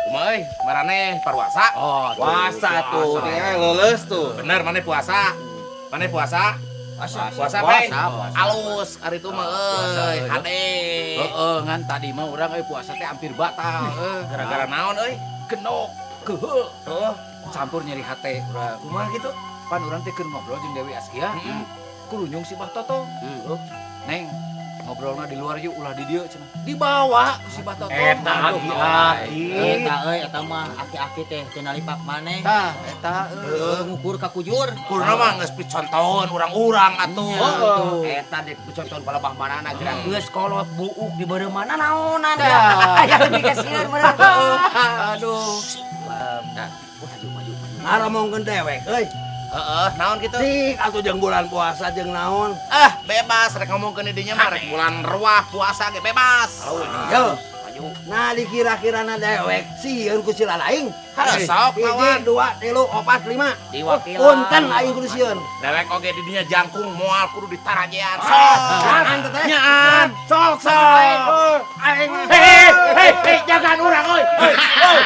Kumaha euy, maraneh paruasa? Oh, tuh, Puasa tuh, tinggal leuleus tuh. Bener maneh puasa? Maneh puasa? Puasa. Puasa, Pe? Puasa, puasa. Alus ari itu mah Puasa, euy, euy. Hade. Heeh, ngan tadi mah urang euy puasa teh hampir batal. Gara-gara naon euy? Genok, keheul, Heeh, campur nyeri hate urang. Kumaha gitu? Pan urang teh keur ngobrol jeung Dewi Askia, kurunyung si Bah Toto. Neng, ngobrolna di luar yuk, ulah di dieu cenah. Dibawa ku si Bah Toto. Eta Aduh, aki-aki. Eta euy, eta mah aki-aki teh teu nalipak maneh. Tah, eta euy. Heuh, ngukur ka kujur. Kuduna mah geus picontohan urang-urang atuh. Heeh. Eta dek contoh palebah manana geura geus kolot buuk di beureum mana naonan. Tah. Aya lebih kasihan bener. Aduh. Nah, maju maju maju. Ngaromongkeun dewek euy. Heeh, naon gitu? Cik atuh jeung bulan puasa jeung naon. Ah, bebas rek ngomongkeun di dinya mah rek bulan ruah puasa ge bebas. Yo. Maju. Nah dikira-kirana dewek sieun ku si lalaing. Heuh, sok Hiji, lawan. dua, tilu, opat, lima. Diwakilan. Punten aing kudu sieun. Dewek oge di dinya jangkung moal kudu ditarajean. Sok. Nyaan teh. Nyaan. Sok Sok. Aing. Hei, hei, hei, jangan urang euy. Hei, hei.